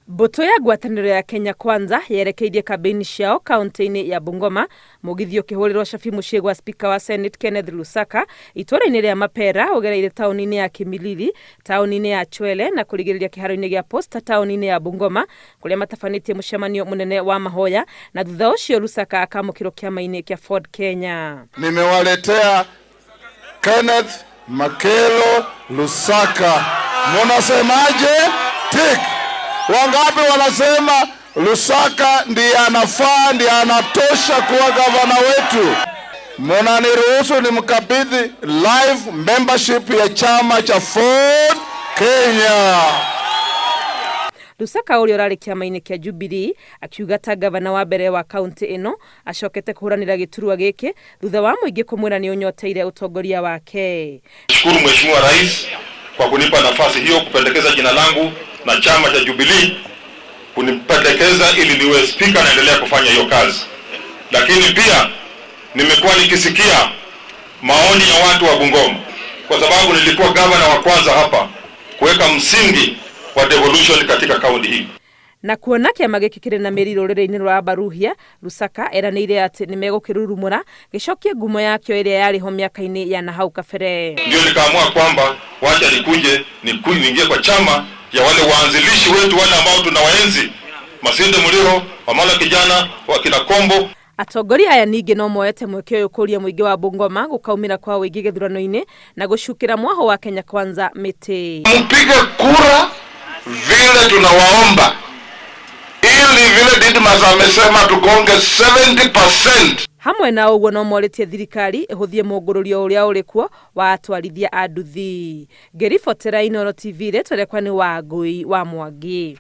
Mbũtũ ya ngwatanĩro ya Kenya Kwanza yerekeirie kambĩini ciao kaunti-inĩ ya Bungoma, mũgithi ũkĩhũrĩrwo cabi mũciĩ gwa spika wa Senate Kenneth Lusaka itũũra-inĩ rĩa Mapera ũgereire taũni-inĩ ya Kimilili, taũni-inĩ ya Chwele na kũrigĩrĩria kĩharo-inĩ gĩa Posta taũni-inĩ ya Bungoma kũrĩa matabanĩtie mũcemanio mũnene wa mahoya na thutha ũcio Lusaka akamũkĩrwo kĩama-inĩ kĩa Ford Kenya. Nimewaletea Kenneth Makelo Lusaka. Munasemaje? Tik. Wangapi wanasema Lusaka ndiye anafaa, ndiye anatosha kuwa gavana wetu? Munaniruhusu nimkabidhi live membership ya chama cha Ford Kenya. Lusaka ũrĩa ũrarĩ kĩama-inĩ kĩa Jubilee akiuga ta gavana wa mbere wa kaunti ĩno acokete kũhũranĩra gĩturwa gĩkĩ thutha wa mũingĩ kũmwĩra nĩ ũnyoteire ũtongoria wake. Shukuru Mheshimiwa Rais kwa kunipa nafasi hiyo kupendekeza jina langu na chama cha Jubilee kunipendekeza ili niwe spika, naendelea kufanya hiyo kazi. Lakini pia nimekuwa nikisikia maoni ya watu wa Bungoma, kwa sababu nilikuwa gavana wa kwanza hapa kuweka msingi wa devolution katika kaunti hii. Na kuona kĩama gĩkĩ kĩrĩ na mĩri rũrĩrĩ-inĩ rwa Abaruhia, Lusaka eranĩire atĩ nĩ megũkĩrurumũra gĩcokie ngumo yakĩo ĩrĩa yarĩ ho mĩaka-inĩ ya na hau kabere. Ndio nikaamua kwamba wacha nikuje niingie kwa chama ya wale waanzilishi wetu wale ambao tunawaenzi, Masinde Muliro, Wamala Kijana, wakina Kombo. Atongoria aya ningĩ no moete mweke ũyũ kũria mũingĩ wa Bungoma gũkaumĩra kwa ũingĩ gĩthurano-inĩ na gũcukĩra mwaho wa Kenya Kwanza mĩtĩ. Mpige kura vile tunawaomba ili vile Didmas amesema tugonge 70%. Hamwe na ũguo no morĩtie thirikari ĩhũthie mũngũrũrio ũrĩa ũrĩ kuo wa atwarithia a nduthi. Ngĩribotera Inooro TV rĩtwa rĩakwa nĩ Wangũi wa Mwangi.